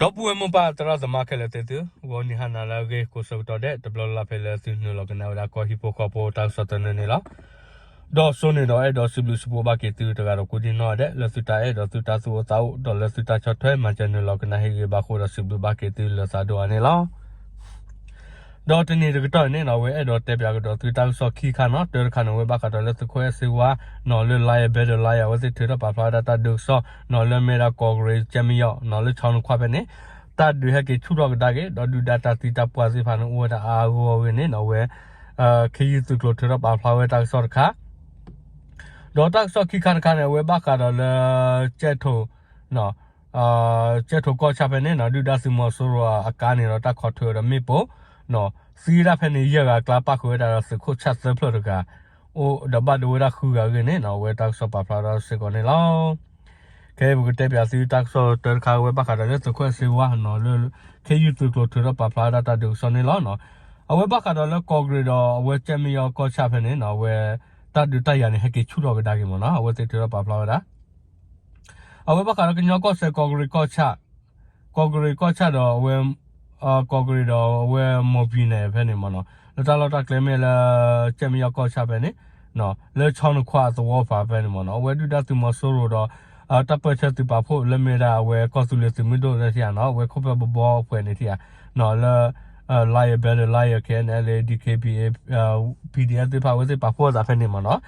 ဒီပုၢ်ဝဲၢ်မိၢ်ပၢ်သရၣ်သမါခဲလၢာ်သ့ၣ်သု, ဂီၤနံၤဟါနၤလၢအဂ့ၤ ကိးဆၢကတီၢ်ဒဲး တဘျီလၢ်လၢ်ဖဲလၢသုနုာ်လီၤကနၣ်ဝဲဒၣ်ကီၢ်ဟံၣ်ဖိဃီဖိတၢ်ကစီၣ်သနၢၣ်န့ၣ်လီၤ. ဒီးစိန့ၣ်ဒီးအဲၣ်ဒိးစံးဘျုးစံးဖှိၣ်ဘၣ်က့ၤသုတဂၤဒီးကိးဒံၣ်နီၣ်ဒဲး လၢသုတၢ်အဲၣ်ဒီးသုတၢ်သူၣ်အိၣ်သးအိၣ် ဒီးလၢသုတၢ်ဆီၣ်ထွဲမၤစၢၤနုာ်လီၤကနၣ်ဟ့ၣ်ဂံၢ်ဘါအဃိဒီးစံးဘျုးဘၣ်က့ၤသုလၢသးဒိၣ်အါန့ၣ်လီၤ. ဒီးတနံၤတကတီၢ်န့ၣ်နီၣ် အဝဲအဲၣ်ဒိးတဲပၠးကဒီးသုတၢ်ကစီၣ်ခံခါနီၣ်, တၢတခါန့ၣ် အဝဲဘၣ်ဃးဒီးလၢသုးခိၣ်အဲၣ်စ့ဝါနီၣ် လၢ Lion Battalion အဝဲသ့ၣ်ထုးထီၣ်ပာ်ဖျါဝဲဒၣ်တၢ်ဒုးကစီၣ်နီၣ် လၢမ့ၢ်ဒၣ်ကီးကရ့း ကၠဲမယီၣ်နီၣ် လၢဆီနခွါဖဲန့ၣ် တၢ်ဒုးဟဲက့ၤဆူၣ်ထီၣ်ကဒါက့ၤ ဒီးဒုၣ်ဒါတၢ်သံတၢ်ပှၢ်သ့ၣ်တဖၣ်န့ၣ် အိၣ်ဝဲဒၣ်အါအါဂီၢ်ဂီၢ်အဂ့ၢ်န့ၣ်နီၣ် အဝဲ ခ့ယုၢ်သုးကျိၤထုးထီၣ်ပာ်ဖျါဝဲတၢ်ကစီၣ်တခါ ဒီးတၢ်ကစီၣ်ခံခါတခါန့ၣ် အဝဲဘၣ်ဃးဒီးလၢ ကၠဲၣ်ထိၣ် ကၠဲၣ်ထိၣ်ကီၢ်ဆၣ်ဖဲန့ၣ်နီၣ် ဒုၣ်ဒါသုးမီၤစိရိၤအကါန့ၣ်ဒီးတၢ်ခိးထွဲဒီးမ့ၣ်ပိၢ်နီၣ် သံဝဲဒၣ်ဖဲန့ၣ်ယဲၢ်ဂၤအကျါ ပၣ်ဃုာ်ဝဲဒၣ်ဒီးသုးခိၣ်ဆၣ်သၢဖျၢၣ်တဂၤ အိၣ်ဒီးဘၣ်ဒိဝဲဒၣ်ဃုဂၤအဂ့ၢ်န့ၣ်နီၣ် အဝဲတၢ်ကစီၣ်ပာ်ဖျါထီၣ်စ့ၢ်ကီးန့ၣ်လီၤ. ခဲအံၤပကတဲပၠးသုတၢ်ကစီၣ်တၢတခါ အဝဲဘၣ်ဃးဒီးလၢသုးခိၣ်အဲၣ်စ့ဝါနီၣ် လၢ ခ့ယုၢ်သုးကျိၤထုးထီၣ်ပာ်ဖျါဝဲဒၣ်တၢ်ဒုးကစီၣ်န့ၣ်လီၤ. အဝဲဘၣ်ဃးဒီးလၢကီးကရ့းဒီးအဝဲကၠဲမယီၣ်ကီၢ်ဆၣ်ဖဲန့ၣ်နီၣ် အဝဲ တၢ်ဒုးတၢ်ယၤန့ၣ်ဟဲက့ၤဆူၣ်ထီၣ်ကဒါက့ၤမ့ၢ်နီၣ် အဝဲသ့ၣ်ထုးထီၣ်ပာ်ဖျါဝဲဒၣ် အဝဲဘၣ်ဃးဒီးကညီကီၢ်စဲၣ်ကီးကရ့းကီၢ်ဆၣ် ကီးကရ့းကီၢ်ဆၣ်ဒီးအဝဲ ကီးကရ့းဒီးအဝဲ မိၢ်ပံၤနဲၣ်ဖဲန့ၣ်မ့ၢ်နီၣ် လၢတၢ်လီၢ်တၢ်ကျဲမ့ၢ်လၢ ကၠဲမယီၣ်ကီၢ်ဆၣ်ဖဲန့ၣ် လၢဆီနခွါအသဝီဖးဖဲန့ၣ်မ့ၢ်နီၣ် အဝဲဒုၣ်ဒါသုးမီၤစိရိၤဒီး တၢ်ပၢၢ်ဆၢသုးပာ်ဖှိၣ်လၢမ့ၢ်ဒၣ်အဝဲကီၢ်သူလ့ၤသုးမုၢ်ဒိၣ်သ့ၣ်တဖၣ်နီၣ် အဝဲခိၣ်ဖၢဘီဘီအဖှဲးန့ၣ်ထံၣ်ဧါ လၢ Lion Battalion, KNLA, DKBA, PDF သ့ၣ်တဖၣ် အဝဲသ့ၣ်ပာ်ဖှိၣ်အသးဖဲန့ၣ်မ့ၢ်နီၣ်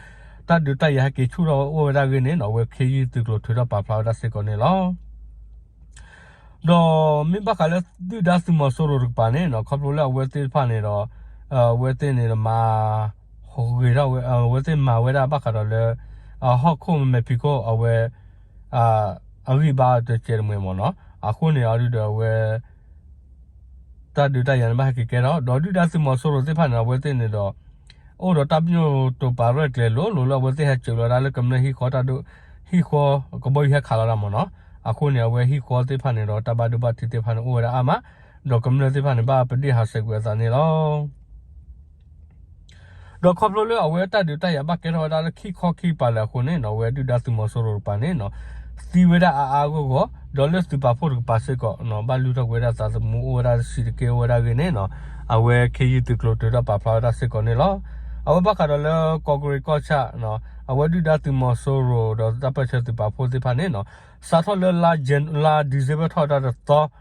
တၢ်ဒုးတၢ်ယၤဟဲက့ၤဆူၣ်ထီၣ်အိၣ်ဝဲဒၣ်အဂ့ၢ်န့ၣ်နီၣ် အဝဲခ့ယုၢ်သုးကျိၤထုးထီၣ်ပာ်ဖျါဝဲဒၣ်စ့ၢ်ကီးန့ၣ်လီၤ. ဒီးမ့ၢ်ဘၣ်ဃးလၢဒုၣ်ဒါသုးမီၤစိရိၤတကပၤန့ၣ်နီၣ် ခီဖျိလၢအဝဲသ့ၣ်တဖၣ်န့ၣ်ဒီး အဝဲသ့ၣ်န့ၣ်ဒီးမၤ ဂ့ၤထီၣ်ဝဲ အဝဲသ့ၣ်မၤဝဲဒၣ်ဘၣ်ဃးဒီးလၢ ဟီၣ်ခိၣ်မဲာ်ဖံးခိၣ်အဝဲ အဂံၢ်ဘါတစဲးတမှဲၤမ့ၢ်နီၣ် အဃိန့ၣ်အဒုဒီးအဝဲ တၢ်ဒုးတၢ်ယၤန့ၣ်ဘၣ်ဟဲက့ၤကဲထီၣ် ဒီးဒုၣ်ဒါသုးမီၤစိရိၤသ့ၣ်တဖၣ်န့ၣ် အဝဲသ့ၣ်န့ၣ်ဒီး အိၣ်ဒီးတၢ်ပညိၣ်တိာ်ပာ်ရဲၣ်ကျဲၤလိၤလိၤလၢအဝဲသ့ၣ်ဟဲစၢးလီၤဒၣ်လၢကမျၢၢ် ဟံၣ်ဃီတၢ်ဒိ ဟံၣ်ဃီကဘီယူၤဟဲခးလီၤဒၣ်မ့ၢ်နီၣ် အဃိန့ၣ် အဝဲဟံၣ်ဃီသ့ၣ်တဖၣ်န့ၣ်ဒီးတၢ်ဘၣ်ဒိဘၣ်ထံးသ့ၣ်တဖၣ်န့ၣ်အိၣ်ဝဲဒၣ်အါမး ဒီးကမျၢၢ်သ့ၣ်တဖၣ်န့ၣ် ဘၣ်ပဒ့ၣ်ဟးဆှဲးကွံာ်အသးန့ၣ်လီၤ. ဒီးခီဖျိလၢအဝဲတၢ်ဒုးတၢ်ယၤဘၣ်ကဲထီၣ်ဝဲဒၣ်လၢခံခီခံကပၤလၢအဃိန့ၣ်နီၣ် အဝဲဒုၣ်ဒါသုးမီၤစိရိၤတကပၤန့ၣ်နီၣ် သံဝဲဒၣ်အါအါဂီၢ်ဂီၢ် ဒီးလၢသုးပာ်ဖှိၣ်တကပၤစ့ၢ်ကီးနီၣ် ဘၣ်လုၢ်ထီၣ်ကွံာ်ဝဲဒၣ်သးသမူအိၣ်ဝဲဒၣ်တဆံးတက့ၢ်အိၣ်ဝဲဒၣ်အဂ့ၢ်န့ၣ်နီၣ် အဝဲခ့ယုၢ်သုးကျိၤထုးထီၣ်ပာ်ဖျါဝဲဒၣ်စ့ၢ်ကီးန့ၣ်လီၤ. အဝဲဘၣ်ဃးဒီးလၢကီးကရ့းကီၢ်ဆၣ် အဝဲဒုၣ်ဒါသုးမီၤစိရိၤဒီးတၢ်ပၢၢ်ဆၢသုးပာ်ဖှိၣ်သ့ၣ်တဖၣ်န့ၣ်နီၣ် စးထီၣ်လၢ လါ December ထီၣ်ဝဲဒၣ်တသီ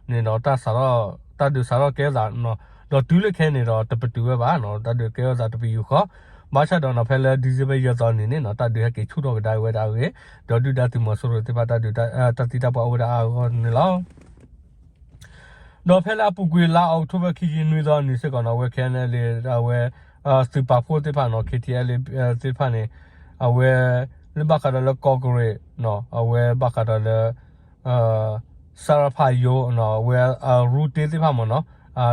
န့ၣ်နီၣ် တၢ်စးထီၣ် တၢ်ဒုးစးထီၣ်ကဲအသး ဒီးတုၤလၢခဲအံၤန့ၣ်ဒီးတပတုာ်ဝဲဘၣ်နီၣ် တၢ်ဒုးကဲထီၣ်အသးတပယူာ်ဃီ ဘၣ်ဆၣ်ဒီးနီၣ် ဖဲလၢ December ယဲၢ်သီနံၤန့ၣ်နီၣ် တၢ်ဒုးဟဲက့ၤဆူၣ်ထီၣ်ကဒါဝဲဒၣ်အဂ့ၢ် ဒီးဒုၣ်ဒါသုးမီၤစိရိၤသ့ၣ်တဖၣ်တၢ်ဒုး တၢ်သံတၢ်ပှၢ်အိၣ်ဝဲဒၣ်အါအါဂီၢ်ဂီၢ်န့ၣ်လီၤ. ဒီးဖဲလၢအပူၤကွံာ်လါအီးကထိဘၢၣ် ခံဆံနွံသီနံၤစ့ၢ်ကီးနီၣ် အဝဲ ခဲအံၤန့ၣ် အဝဲ သုးပာ်ဖှိၣ်သ့ၣ်တဖၣ်နီၣ် ခ့ထံအဲလ့ သ့ၣ်တဖၣ်န့ၣ် အဝဲ လၢဘၣ်ဃးဒီးလၢကီးကရ့း အဝဲဘၣ်ဃးဒီးလၢ စရဖးယိ အဝဲ ရူတ့သ့ၣ်တဖၣ်မ့ၢ်နီၣ်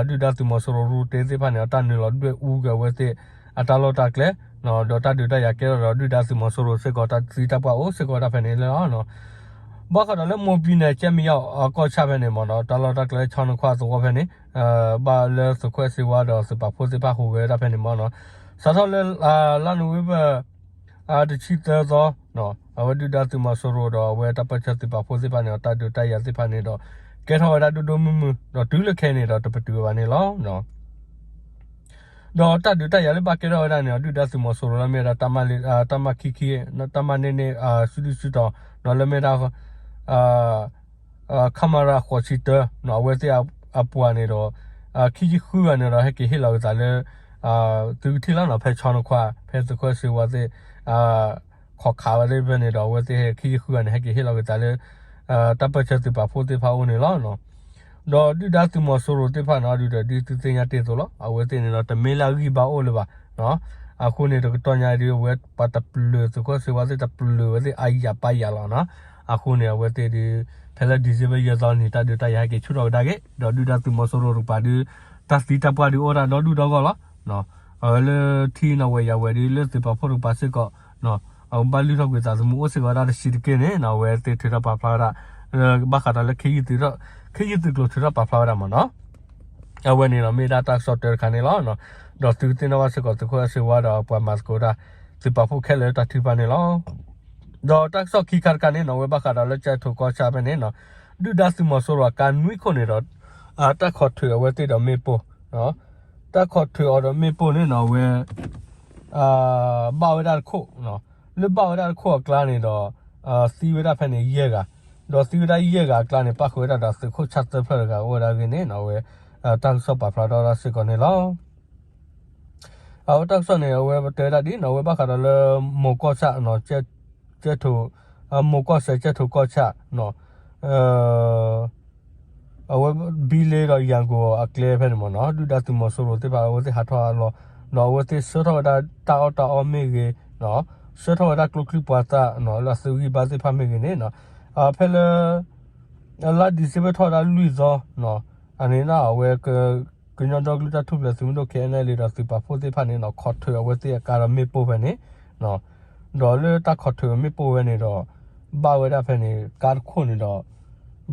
ဒုၣ်ဒါသုးမီၤစိရိၤရူတ့သ့ၣ်တဖၣ်န့ၣ် အတၢ်နုာ်လီၤဒွဲၣ်အူကွံာ်အဝဲသ့ၣ် အတၢ်လီၢ်တၢ်ကျဲ ဒီးတၢ်ဒုးတၢ်ယၤကဲထီၣ်ဒီးဒုၣ်ဒါသုးမီၤစိရိၤစ့ၢ်ကီး တၢ်သံတၢ်ပှၢ်အိၣ်စ့ၢ်ကီးဝဲဒၣ်ဖဲန့ၣ်လီၤ. ဘၣ်ဃးဒီးလၢမိၢ်ပံၤနဲၣ် ကၠဲမယီၣ် ကီၢ်ဆၣ်ဖဲန့ၣ်မ့ၢ်နီၣ် တၢ်လီၢ်တၢ်ကျဲဆီနခွါသဝီဖဲန့ၣ် ဘၣ်လၢသုးခိၣ်အဲၣ်စ့ဝါဒီးသုးပာ်ဖှိၣ်သ့ၣ်တဖၣ်ဟူးဂဲၤဝဲဒၣ်ဖဲန့ၣ်မ့ၢ်နီၣ် စးထီၣ်လၢ လါနိၣ်ဝ့ဘၢၣ် တဆံသၢသီ အဝဲဒုၣ်ဒါသုးမီၤစိရိၤဒီးအဝဲတၢ်ပၢၢ်ဆၢသုးပာ်ဖှိၣ်သ့ၣ်တဖၣ်န့ၣ်ဒီး တၢ်ဒုးတၢ်ယၤသ့ၣ်တဖၣ်န့ၣ်ဒီး ကဲထီၣ်ဝဲဒၣ်ဒိၣ်ဒိၣ်မုၢ်မုၢ် ဒီးတုၤလၢခဲအံၤန့ၣ်ဒီးတပတုာ်ဝဲဘၣ်န့ၣ်လီၤ. ဒီးတၢ်ဒုးတၢ်ယၤလၢဘၣ်ကဲထီၣ်ဝဲဒၣ်န့ၣ် ဒုၣ်ဒါသုးမီၤစိရိၤလၢမ့ၢ်ဝဲဒၣ် တၢ်မၤခံခံ တၢ်မၤန့ၢ်န့ၢ် စုဒုၣ်စုတီၤ ဒီးလၢမ့ၢ်ဝဲဒၣ် ခမရ ဃိးဆံတၢ အဝဲသ့ၣ်အပှၤန့ၣ်ဒီး ခံဆံဃုဂၤန့ၣ်ဒီး ဟဲက့ၤဟ့ၣ်လီၤက့ၤသးလၢ သုကထံၣ်လီၤနီၤ ဖဲဆီနခွါ ဖဲသုးခိၣ်စ့ဝါသ့ၣ် ခိးခးဝဲသ့ၣ်ဖဲန့ၣ်ဒီး အဝဲသ့ၣ်ခံဆံဃုဂၤန့ၣ် ဟဲက့ၤဟ့ၣ်လီၤက့ၤသးလၢ တၢ်ပၢၢ်ဆၢသုးပာ်ဖှိၣ်သ့ၣ်တဖၣ်အအိၣ်န့ၣ်လီၤ. ဒီးဒုၣ်ဒါသုးမီၤစိရိၤသ့ၣ်တဖၣ်န့ၣ် ဒုးဒီးဒ်သုသ့ၣ်ညါတ့ၢ်အသိးလီၤ. အဝဲသ့ၣ်န့ၣ်ဒီး တမ့ၢ်လၢအဂံၢ်ဘါအိၣ်လၢၤဘၣ်. အဃိန့ၣ် တကတီၢ်ညါဒုး အဝဲပှၤတပျၢၤ သုးခိၣ်စ့ဝါသ့ၣ်တပျၢၤဝဲသ့ၣ်အါယၤပါယၤလီၤနီၤ. အဃိန့ၣ် အဝဲသ့ၣ်ဒုး ဖဲလၢ December ယဲၢ်သီနံၤ တၢ်ဒုးတၢ်ယၤဟဲက့ၤဆူၣ်ထီၣ်ကဒါက့ၤ ဒီးဒုၣ်ဒါသုးမီၤစိရိၤတကပၤဒုး တၢ်သံတၢ်ပှၢ်ဒုးအိၣ်ဒၣ်ဒီဒူၣ်ဒီဂီၢ်လီၤ. အဝဲလၢထံနီၤဝဲယၤဝဲဒုး လၢသုးပာ်ဖှိၣ်တကပၤစ့ၢ်ကီး အဘၣ်လုၢ်ထီၣ်ကွံာ်သးသမူအိၣ်စ့ၢ်ကီးဝဲဒၣ်တဆံးတက့ၢ်န့ၣ်နီၤ အဝဲသ့ၣ်ထုးထီၣ်ပာ်ဖျါဝဲဒၣ် ဘၣ်ဃးဒီးလၢ ခ့ယုၢ်သုးကျိၤထုးထီၣ်ပာ်ဖျါဝဲဒၣ်မ့ၢ်နီၤ. အဝဲန့ၣ်ဒီးမ့ၢ်ဒၣ်တၢ်ကစီၣ်တၢတခါန့ၣ်လီၤ. ဒီးသုကသ့ၣ်နီၣ်ဘၣ်စ့ၢ်ကီးသုးခိၣ်အဲၣ်စ့ဝါဒီးပှၤမၤသကိးတၢ် သုးပာ်ဖှိၣ်ခဲလၢာ်လၢတၢ်ထုကဖၣ်န့ၣ်လီၤ. ဒီးတၢ်ကစီၣ်ခံခါတခါန့ၣ်နီၤ အဝဲဘၣ်ဃးဒီးလၢကၠဲၣ်ထိၣ်ကီၢ်ဆၣ်ဖဲန့ၣ်နီၤ ဒုၣ်ဒါသုးမီၤစိရိၤအကါနွံခိၣ်န့ၣ်ဒီး တၢ်ခိးထုးအဝဲသ့ၣ်ဒီးမ့ၣ်ပိၢ်, တၢ်ခိးထုးအီၤဒီးမ့ၣ်ပိၢ်န့ၣ်နီၤ အဝဲ ဘၣ်ဝဲဒၣ်တခိၣ်, လၢဘၣ်ဝဲဒၣ်တခိၣ်အကျါန့ၣ်ဒီး သံဝဲဒၣ်ဖဲန့ၣ်ယဲၢ်ဂၤ, ဒီးသံဝဲဒၣ်ယဲၢ်ဂၤအကျါန့ၣ် ပၣ်ဃုာ်ဝဲဒၣ်ဒီးသုးခိၣ်ဆၣ်သၢဖျၢၣ်တဂၤအိၣ်ဝဲဒၣ်အဂ့ၢ်န့ၣ်နီၤ အဝဲ တၢ်ကစီၣ်ပာ်ဖျါထီၣ်ဝဲဒၣ်စ့ၢ်ကီးန့ၣ်လီၤ. အဝဲတၢ်ကစီၣ်န့ၣ် အဝဲတဲဝဲဒၣ်ဒ်နီၤ အဝဲဘၣ်ဃးဒီးလၢ မိၢ်ကီၢ်ဆၣ် ကဲးထိး, မိၢ်ကီၢ်စဲး ကဲးထိးကီၢ်ဆၣ်နီၤ အဝဲဘံလ့ဒီးယၤကိာ်အကျဲဖဲန့ၣ်မ့ၢ်နီၤ ဒုၣ်ဒါသုးမီၤစိရိၤသ့ၣ်တဖၣ် အဝဲသ့ၣ်ဟးထီၣ်အလီၢ်, ဒီးအဝဲသ့ၣ်ဆှၢထီၣ်ဝဲဒၣ်တၢ်အီၣ်တၢ်အီမ့ၢ်ဂ့ၤ, ဆှၢထီၣ်ဝဲဒၣ်ကျိချံမျိာ်သၣ် လၢအသုးဂံၢ်ဘါသ့ၣ်တဖၣ်မ့ၢ်ဂ့ၤန့ၣ်, ဖဲလၢ လါဒံၣ်စ့ဘၢၣ်ထီၣ်ဝဲဒၣ်လွံၢ်သီ, အန့ၣ်အဝဲ ကညီဒီကလုာ်တၢ်ထူၣ်ဖျဲးသုးမုၢ်ဒိၣ် ခဲအံၤန့ၣ် ဒီးသုးပာ်ဖှိၣ်သ့ၣ်တဖၣ်န့ၣ်နီၤ ခိးထုးအဝဲသ့ၣ်အကါဒီးမ့ၣ်ပိၢ်ဖဲန့ၣ်, ဒီးလၢတၢ်ခိးထုးမ့ၣ်ပိၢ်ဖဲန့ၣ်ဒီး ဘၣ်ဝဲဒၣ်ဖဲန့ၣ် ကါတခိၣ်န့ၣ်ဒီး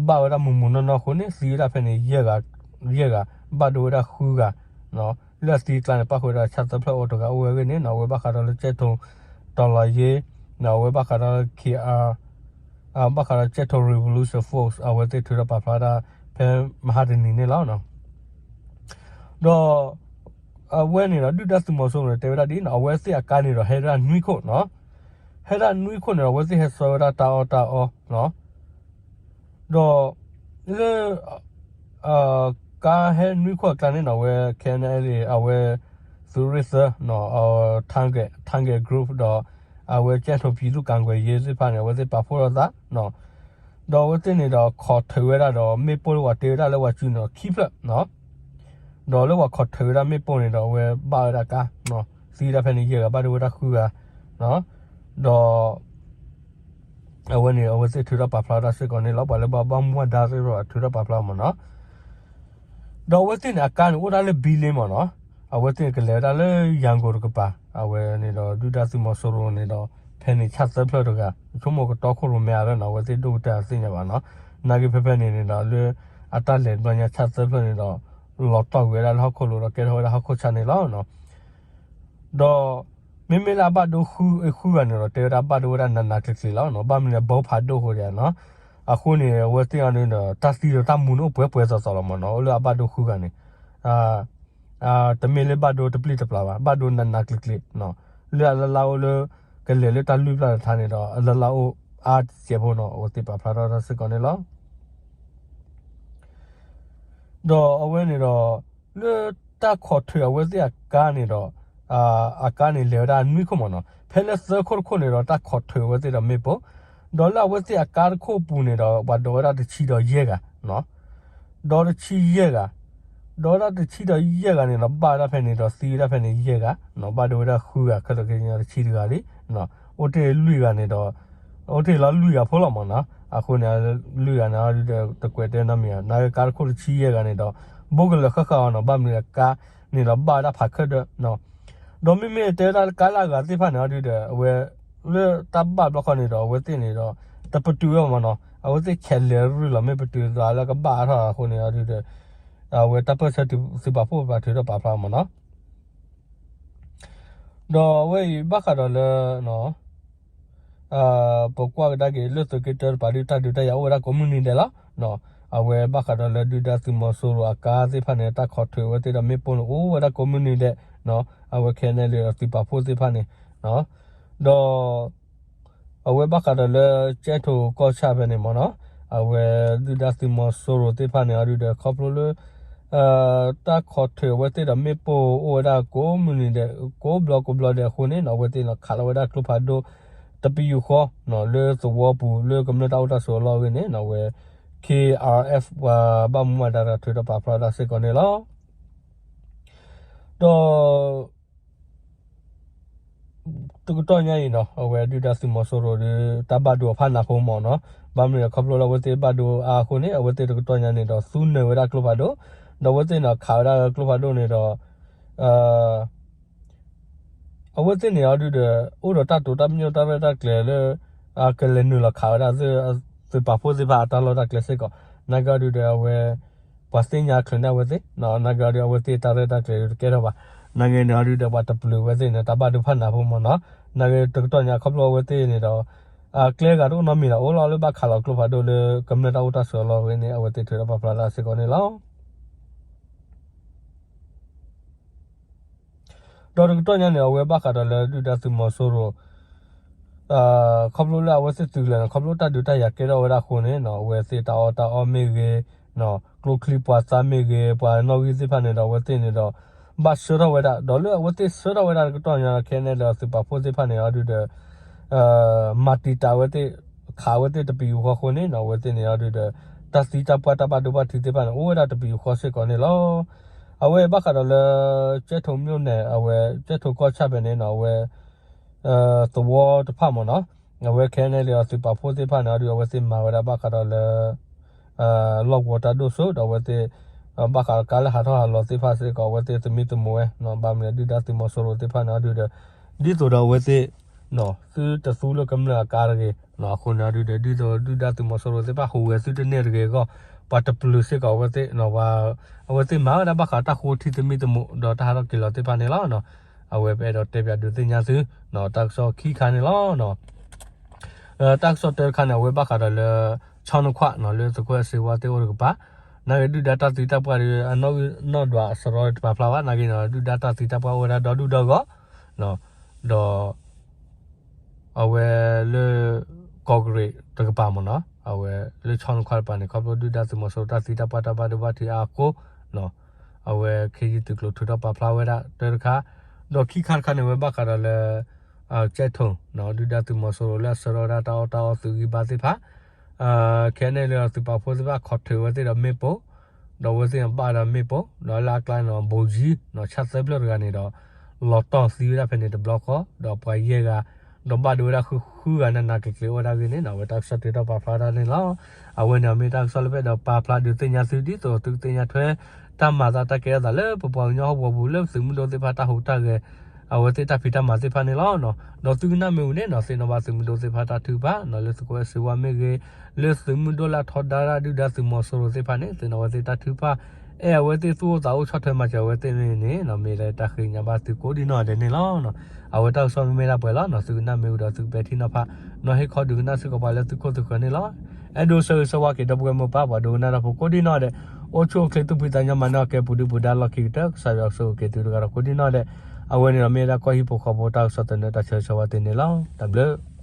ဘၣ်ဝဲဒၣ်မုၢ်မုၢ်နီၢ်နီၢ်အဃိန့ၣ် သံဝဲဒၣ်ဖဲန့ၣ် ယဲၢ်ဂၤ, ဘၣ်ဒိဝဲဒၣ်ဃုဂၤ, လၢအသံအကျါန့ၣ် ပၣ်ဃုာ်ဝဲဒၣ်ဆၣ်သၢဖျၢၣ်အိၣ်တဂၤအိၣ်ဝဲအဂ့ၢ်န့ၣ်နီၤ အဝဲဘၣ်ဃးဒီးလၢကဲးထိး တီၤလီၤယ့ အဝဲဘၣ်ဃးဒီး ခ့ၣ်အါ ဘၣ်ဃးဒီးကဲးထိး Revolution Force အဝဲသ့ၣ်ထုးထီၣ်ပာ်ဖျါဝဲဒၣ် ဖဲမဟါတနံၤန့ၣ်လီၤ. ဒီး အဝဲန့ၣ်ဒီး ဒုၣ်ဒါသုးမီၤစိရိၤန့ၣ် တဲဝဲဒၣ်ဒ်နီၤ အဝဲသ့ၣ်အကါန့ၣ်ဒီး ဟဲဒၣ်နွံခိၣ်နီၤ, ဟဲဒၣ်နွံခိၣ်န့ၣ်ဒီး အဝဲသ့ၣ်ဟဲဆှၢဝဲဒၣ်တၢ်အီၣ်တၢ်အီ ဒီး လၢ ကါဟဲနွံခိၣ်အကျါန့ၣ်နီၤ အဝဲ ခဲအံၤန့ၣ် အဝဲ သုးရ့ၣ်သၢ Tank Group ဒီး အဝဲကဲးထိး ပြည်သူ့ကာကွယ်ရေး သ့ၣ်တဖၣ်န့ၣ် အဝဲသ့ၣ်ပာ်ဖှိၣ်ထီၣ်သး ဒီးအဝဲသ့ၣ်န့ၣ်ဒီး ခိးထုးဝဲဒၣ်ဒီး မ့ၣ်ပိၢ်လၢပှၤတ့ဝဲဒၣ်လၢပှၤစုန့ၣ်ဒီးခံဖျၢၣ်, ဒီးလၢပှၤခိးထုးဝဲဒၣ်မ့ၣ်ပိၢ်န့ၣ်ဒီး အဝဲဘၣ်ဝဲဒၣ်ကါ သံဝဲဒၣ်ဖဲန့ၣ်ယဲၢ်ဂၤ ဘၣ်ဒိဝဲဒၣ်ဃုဂၤ, ဒီး အဝဲန့ၣ် အဝဲသ့ၣ်ထုးထီၣ်ပာ်ဖျါဝဲဒၣ်စ့ၢ်ကီးန့ၣ်လီၤ. ပှၤလၢဘၣ်မူဘၣ်ဒါသ့ၣ်တဖၣ်ထုးထီၣ်ပာ်ဖျါမ့ၢ်နီၤ ဒီးအဝဲသ့ၣ်န့ၣ် အကါန့ၣ်အိၣ်ဒၣ်လၢဘံလ့မ့ၢ်နီၤ, အဝဲသ့ၣ်န့ၣ်ကလဲၤဝဲဒၣ်လၢယၤကိာ်တကပၤ, အဝဲန့ၣ်ဒီး ဒုၣ်ဒါသုးမီၤစိရိၤန့ၣ်ဒီး ဖဲန့ၣ်ဆၣ်သၢဖျၢၣ်တဂၤ ဆိကမိၣ်ကတီခိၣ်ရိၣ်မဲအါလၢနီၤ အဝဲသ့ၣ်ဒိၣ်ကတၢၢ်အသ့ၣ်ညါဘၣ်နီၤ, နာ်က့ဖဲဖဲန့ၣ်န့ၣ်ဒီး လၢအတၢ်လဲၤတဘျီညါဆၣ်သၢဖျၢၣ်န့ၣ်ဒီး လီၤတီၢ်ကွံာ်ဝဲဒၣ်လၢဟီၣ်ခိၣ်လိၤဒီးကဲထီၣ်ဝဲဒၣ်ဟီၣ်ခိၣ်ဆၣ်န့ၣ်လီၤ. ဒီး မ့မ့ၢ်လၢအဘၣ်ဒိဃုဂၤန့ၣ်ဒီး တဲဝဲဒၣ်ဘၣ်ဒိဝဲဒၣ်နးနးကျံၤကျံၤလီၤ, ဘၣ်မနုၤလဲၣ် ဘီဖးဒိၣ်အဃိဒၣ်နီၤ, အဃိန့ၣ် အဝဲသ့ၣ်အီၤဒီး တၢ်သံဒီးတၢ်မူန့ၣ်အိၣ်ပှဲၤပှဲၤသိးသိးလီၤမ့ၢ်နီၤ, အိၣ်လၢအဘၣ်ဒိဃုဂၤန့ၣ် တမ့ၢ်လၢဘၣ်ဒိတပျံၤတပျါဘၣ်, ဘၣ်ဒိနးနးကျံၤကျံၤ, လၢအလၢ်လၢ်အိၣ်လၢ ကလဲၤလၢတၢ်လွံၢ်ပျၢ်တထါန့ၣ်ဒီး အလၢ်လၢ်အိၣ်အါတစဲးဖိနီၤ, အဝဲသ့ၣ်ပာ်ဖျါထီၣ်တၢ်စ့ၢ်ကီးန့ၣ်လီၤ. ဒီးအဝဲန့ၣ်ဒီး လၢတၢ်ခိးထုးအဝဲသ့ၣ်အကါန့ၣ်ဒီး အကါန့ၣ်လဲၤဝဲဒၣ်နွံခိၣ်မ့ၢ်နီၤ, ဖဲလၢသၢခိၣ်တခိၣ်န့ၣ်ဒီး တၢ်ခိးထုးအဝဲသ့ၣ်ဒီးမ့ၣ်ပိၢ်, ဒီးလၢအဝဲသ့ၣ်အကါတခိၣ်အပူၤန့ၣ်ဒီး ပှၤဒိးဝဲဒၣ်တဆံဒီးယဲၢ်ဂၤ ဒီးတဆံယဲၢ်ဂၤ, ဒီးဝဲဒၣ်တဆံဒီးယဲၢ်ဂၤန့ၣ်ဒီး ဘၣ်ဝဲဒၣ်ဖဲန့ၣ်ဒီး သံဝဲဒၣ်ဖဲန့ၣ်ယဲၢ်ဂၤ, ဘၣ်ဒိဝဲဒၣ်ဃုဂၤ ခဲလၢာ်ခဲဆ့တဆံတဂၤလံ, အိၣ်တ့ၢ်လွံၢ်ဂၤန့ၣ်ဒီး အိၣ်တ့ၢ်လီၤလွံၢ်ဂၤဖိလီၤမ့ၢ်နီၤ, အဃိန့ၣ် လွံၢ်ဂၤန့ၣ်ဒီး တကွဲးတဲနီတမံၤ, နာ်က့ကါတခိၣ်တဆံယဲၢ်ဂၤန့ၣ်ဒီး ဘိကလၢာ်ဃၣ်ဃၣ်အီၤနီၤ, ဘၣ်မနုၤလဲၣ်ကါန့ၣ်ဒီးဘၣ်ဝဲဒၣ်ဖးခၢၣ်ဒၢး ဒီးမ့မ့ၢ်တဲဝဲဒၣ်လၢကါလၢအဂၤသ့ၣ်တဖၣ်န့ၣ်အီၤဒုဒီး အဝဲ လၢတၢ်ဘၣ်ဘျီဃီန့ၣ်ဒီး အဝဲသ့ၣ်န့ၣ်ဒီး တပတုာ်ဝဲမ့ၢ်နီၤ, အဝဲသ့ၣ်ဆဲးလဲၤရုၢ်လီၤ မ့ၢ်ပတုာ်သးလၢကဘၣ်အါထီၣ်အဃိန့ၣ်အီၤဒုဒီး အဝဲတၢ်ပၢၢ်ဆၢသုးပာ်ဖှိၣ်ပာ်ထုးထီၣ်ပာ်ဖျါမ့ၢ်နီၤ. ဒီးအဝဲအံၤဘၣ်ဃးဒီးလၢ ပကွၢ်ကဒါက့ၤလၢသုးက့တၢတပၤဒု တၢ်ဒုးတၢ်ယၤအိၣ်ဝဲဒၣ်ကိးမုၢ်နံၤဒဲးလီၤ. အဝဲဘၣ်ဃးဒီးလၢဒုၣ်ဒါသုးမီၤစိရိၤအကါသ့ၣ်တဖၣ်န့ၣ် တၢ်ခိးထုးအဝဲသ့ၣ်ဒီးမ့ၣ်ပိၢ်န့ၣ်အိၣ်ဝဲဒၣ်ကိးမုၢ်နံၤဒဲး, အဝဲခဲအံၤန့ၣ်ဒီးသုးပာ်ဖှိၣ်သ့ၣ်တဖၣ်န့ၣ် ဒီး အဝဲဘၣ်ဃးဒီးလၢကဲးထိးကီၢ်ဆၣ်ဖဲန့ၣ်မ့ၢ်နီၤ, အဝဲဒုၣ်ဒါသုးမီၤစိရိၤသ့ၣ်တဖၣ်န့ၣ်အီၤဒုဒီး ခီဖျိလၢ တၢ်ခိးထုးအဝဲသ့ၣ်ဒီးမ့ၣ်ပိၢ်အိၣ်ဝဲဒၣ်ကိးမုၢ်နံၤဒဲး ကိးဘျီကိးဘျီဒဲးအဃိန့ၣ်နီၤ, အဝဲသ့ၣ်န့ၣ်ခးလီၤဝဲဒၣ်ကျိဖးဒိၣ် တပယူာ်ဃီ လၢသဝီပူၤ လၢကမျၢၢ်တၢ်အိၣ်တၢ်ဆိးအလီၢ်အဂ့ၢ်န့ၣ် အဝဲ ခ့ၣ်အါအါအ့ၣ် ပှၤဘၣ်မူဘၣ်ဒါတဂၤထုးထီၣ်ပာ်ဖျါဝဲဒၣ်စ့ၢ်ကီးန့ၣ်လီၤ. ဒီး တကတီၢ်ညါအံၤနီၤ အဝဲဒုၣ်ဒါသုးမီၤစိရိၤဒီး တၢ်ဘၣ်ဒိအဖးနးဖိမ့ၢ်နီၤ, ဘၣ်မနုၤလဲၣ် ခီဖျိလၢအဝဲသ့ၣ်ဘၣ်ဒိအါအဃိန့ၣ် အဝဲသ့ၣ်တကတီၢ်ညါန့ၣ်ဒီး သူနၢၤဝဲဒၣ်ကျိဖးဒိၣ်, ဒီးအဝဲသ့ၣ်န့ၣ်ခးဝဲဒၣ်ကျိဖးဒိၣ်န့ၣ်ဒီး အဝဲသ့ၣ်န့ၣ်အီၤဒုဒီး အိၣ်ဒီးတၢ်တိာ်တၢ်ပညိၣ်တၢ်ရဲၣ်တၢ်ကျဲၤလၢ ကလဲၤနုာ်လီၤခးဝဲဒၣ် သုးပာ်ဖှိၣ်သ့ၣ်တဖၣ်အတၢ်လီၢ်တၢ်ကျဲစ့ၢ်ကီး, နာ်က့အီၤဒုဒီးအဝဲ ပှၤသ့ၣ်ညါချုးန့ၢ်အဝဲသ့ၣ်, နာ်က့အီၤဒု အဝဲသ့ၣ်တၢ်ရဲၣ်တၢ်ကျဲၤတကဲထီၣ်ဘၣ်, နာ်က့န့ၣ်အီၤဒုဒီး ပှၤတပျုာ်ဝဲသ့ၣ်န့ၣ် တၢ်ဘၣ်ဒိဖးနးဖိမ့ၢ်နီၤ, နာ်က့တကတီၢ်ညါခီဖျိအဝဲသ့ၣ်န့ၣ်ဒီး ကျဲဂၤတအိၣ်နီတမံၤဒီး အိၣ်လီၤလၢဘၣ်ခးလီၤကျိဖးဒိၣ်လၢကမျၢၢ်တၢ်အိၣ်တၢ်ဆိးအလီၢ်အဂ့ၢ်န့ၣ် အဝဲသ့ၣ်ထုးထီၣ်ပာ်ဖျါတၢ်စ့ၢ်ကီးန့ၣ်လီၤ. ဒီးတကတီၢ်ညါန့ၣ် အဝဲဘၣ်ဃးဒီးလၢဒုၣ်ဒါသုးမီၤစိရိၤ ခီဖျိလၢအဝဲသ့ၣ်သုးကျဲၤန့ၣ် ခီဖျိတၢ်ဒုးတၢ်ယၤကဲထီၣ်ဝဲဒၣ်အဃိန့ၣ် အဝဲသ့ၣ်တၢ်အီၣ်တၢ်အီမ့ၢ်ဂ့ၤ, ကျိချံပှၤသးမ့ၢ်ဂ့ၤ, ပှၤနီၣ်ဂံၢ်သ့ၣ်တဖၣ်န့ၣ်ဒီး အဝဲသ့ၣ်န့ၣ်ဒီး ဘၣ်ဆှၢထီၣ်ဝဲဒၣ်, ဒီးလၢအဝဲသ့ၣ်ဆှၢထီၣ်ဝဲဒၣ်တကတီၢ်ညါဒီး ခဲန့ၣ်ဒီးသုးပာ်ဖှိၣ်သ့ၣ်တဖၣ်န့ၣ်အီၤဒုဒီး မၤတံာ်တာ်အဝဲသ့ၣ်, ခးအဝဲသ့ၣ်တပံၤဃီအဃိန့ၣ် အဝဲသ့ၣ်န့ၣ်အီၤဒုဒီး တၢ်သံတၢ်ပှၢ်တၢ်ဘၣ်ဒိဘၣ်ထံးသ့ၣ်တဖၣ်န့ၣ် အိၣ်ဝဲဒၣ်တပံၤဃီစ့ၢ်ကီးန့ၣ်လီၤ. အဝဲဘၣ်ဃးဒီးလၢ ကၠဲၣ်ထိၣ် မြို့နယ် အဝဲ ကၠဲၣ်ထိၣ်ကီၢ်ဆၣ်ဖဲန့ၣ်နီၤ အဝဲ သဝီတဖၣ်မ့ၢ်နီၤ, အဝဲခဲန့ၣ်လၢအသုးပာ်ဖှိၣ်သ့ၣ်တဖၣ်န့ၣ်အီၤဒု အဝဲသ့ၣ်မၤဝဲဒၣ်ဘၣ်ဃးဒီးလၢ လီၢ်ကဝီၤတၢ်ဒိၣ်စိဒီးအဝဲသ့ၣ် ဘၣ်ဃးဒီးကါလၢဟးထီၣ်ဟးလီၤသ့ၣ်တဖၣ်စ့ၢ်ကီး အဝဲသ့ၣ်သမံသမိးဝဲ, ဘၣ်မနုၤဒုၣ်ဒါသုးမီၤစိရိၤသ့ၣ်တဖၣ်န့ၣ်အီၤဒုဒီး ဒ်သိးဒီးအဝဲသ့ၣ် သုတသူလၢကမျၢၢ်အကါတဂ့ၤ, အဃိန့ၣ်အီၤဒုဒီး ဒ်သိးဒုၣ်ဒါသုးမီၤစိရိၤသ့ၣ်တဖၣ်ဟူးဂဲၤသုတန့ၢ်တဂ့ၤအဂီၢ် ပှၤတပျုာ်စ့ၢ်ကီးအဝဲသ့ၣ်, အဝဲသ့ၣ်မၤဝဲဒၣ်ဘၣ်ဃးတၢ်ဃိထံသမံသမိးဒီးတၢ်ဟးထီၣ်က့ၤလီၤသ့ၣ်တဖၣ်န့ၣ်လီၤ. အဝဲပအဲၣ်ဒိးတဲပၠးဒုးသ့ၣ်ညါသု တၢ်ကစီၣ်ခံခါန့ၣ်လီၤ. တၢ်ကစီၣ်တၢတခါန့ၣ် အဝဲဘၣ်ဃးဒီးလၢ ဆီနခွး လၢသုးခိၣ်အဲၣ်စ့ဝါသ့ၣ်အိၣ်တကပၤ, နာ်က့ဒုၣ်ဒါတၢ်သံတၢ်ပှၢ်ဒီး အနီၣ်ဂံၢ်နီၣ်ဒွးအစရီတပာ်ဖျါဘၣ်, နာ်က့န့ၣ် ဒုၣ်ဒါတၢ်သံတၢ်ပှၢ်အိၣ်ဝဲဒၣ်ဒီဒူၣ်ဒီဂီၢ်, ဒီး အဝဲလၢ ကီၢ်ကရ့ၣ်တကပၤမ့ၢ်နီၤ, အဝဲလၢဆီနခွးတကပၤန့ၣ် ခီဖျိဒုၣ်ဒါသုးမီၤစိရိၤတၢ်သံတၢ်ပှၢ်တၢ်ဘၣ်ဒိဘၣ်ထံးအါအဃိ အဝဲခ့ယုၢ်သုးကျိၤထုးထီၣ်ပာ်ဖျါဝဲဒၣ်တၢတခါ, ဒီးခံခါတခါန့ၣ် အဝဲဘၣ်ဃးဒီးလၢ ကၠဲၣ်ထိၣ် ဒုၣ်ဒါသုးမီၤစိရိၤလၢအဆှၢထီၣ်ဝဲဒၣ်တၢ်အီၣ်တၢ်အီသုးဂံၢ်ဘါသ့ၣ်တဖၣ်, ခဲန့ၣ်လၢသုးပာ်ဖှိၣ်သ့ၣ်တဖၣ် ခီၣ်ထုးဝဲသ့ၣ်ဒီးမ့ၣ်ပိၢ်, ဒီးအဝဲသ့ၣ်န့ၣ်ဘၣ်ဒီးမ့ၣ်ပိၢ် ဒီးလၢအကျါန့ၣ် ဘိၤယံ ဆၣ်သၢဖျၢၣ်တဂၤန့ၣ်ဒီး လီၤတီၢ်သံဝဲဒၣ်ဖဲန့ၣ်တဘျီဃီ, ဒီးပှၤယဲၢ်ဂၤ ဒီးဘၣ်ဒိဝဲဒၣ်ဃုဃုဂၤနးနးက့ၤက့ၤအိၣ်ဝဲဒၣ်အဂ့ၢ်န့ၣ် အဝဲတၢ်ကစီၣ်ထုးထီၣ်ပာ်ဖျါဝဲဒၣ်န့ၣ်လီၤ. အဝဲန့ၣ်မ့ၢ်တၢ်ကစီၣ်လၢပအဲၣ်ဒိးပာ်ဖျါဒုးသ့ၣ်ညါသု ဒ်သိးသုကသ့ၣ်ညါထွဲ တၢ်မၤသးတၢ်ကဲထီၣ်သးလၢပပှၤကညီဟီၣ်ကဝီၤပူၤလၢသုးမုၢ်ဒိၣ်သ့ၣ်တဖၣ်တၢ်ဟူးတၢ်ဂဲၤ အဝဲသ့ၣ်တၢ်ဖံးတၢ်မၤသ့ၣ်တဖၣ်န့ၣ်လီၤ. ဒီးသုကနၣ်မ့ၢ်ဝံၤန့ၣ်နီၤ သ့ၣ်နီၣ်ဘၣ်သုးမုၢ်ဒိၣ်သ့ၣ်တဖၣ်တၢ်ထုကဖၣ်နီၤ လၢသုးခိၣ်အဲၣ်စ့ဝါမ့ၢ်ဂ့ၤ, လၢသုးမုၢ်ဒိၣ်လၢအထီဒါဒုၣ်ဒါသုးမီၤစိရိၤသ့ၣ်တဖၣ်န့ၣ် သ့ၣ်နီၣ်ဝဲသ့ၣ်တၢ်ထုကဖၣ် အဲၣ်အဝဲသ့ၣ်သူၣ်အိၣ်သးအိၣ်ဆီၣ်ထွဲမၤစၢၤအဝဲသ့ၣ်န့ၣ်န့ၣ်နီၤ မ့ၢ်လၢတၢ်ဃ့ကညးဘၣ်သုကိးဒံနီၢ်ဒဲးန့ၣ်လီၤ. အဝဲတၢ်ကစီၣ်မ့ၢ်မ့ၢ်ဒၣ်ပှဲၤလီၤနီၤ သုကနၣ်မ့ၢ်ဝံၤဒီးသုကပဲာ်ထံနီၤဖး နီၤဟ့ၣ်ခီဒုးကနၣ်စ့ၢ်ကီးပှၤလၢသုခိၣ်သုဃၢၤန့ၣ်လီၤ. အဲၣ်ဒိးဆၢဂ့ၤဆၢဝါက့ၤဒီပုၢ်ဝဲၢ်မိၢ်ပၢ်ပှၤဒိကနၣ်တၢ်ဖိကိးဒံနီၢ်ဒဲး အိၣ်ဆူၣ်အိၣ်ချ့သူၣ်ဖှံသးညီမၤနၢၤအီၤကဲပူၤဒုပူၤဒါလီၢ်ခံကတၢၢ် ကစၢ်ယွၤကဆိၣ်ဂ့ၤက့ၤသုတဂၤဒီးကိးဒံနီၢ်ဒဲး. အဝဲန့ၣ်ဒီးမ့ၢ်ဝဲဒၣ်ကီၢ်ဟံၣ်ဖိဃီဖိတၢ်ကစီၣ်သနၢၣ်တၢ်ဆၢဂ့ၤဆၢဝါသ့န့ၣ်လီၤ. တၢ်ဘျုး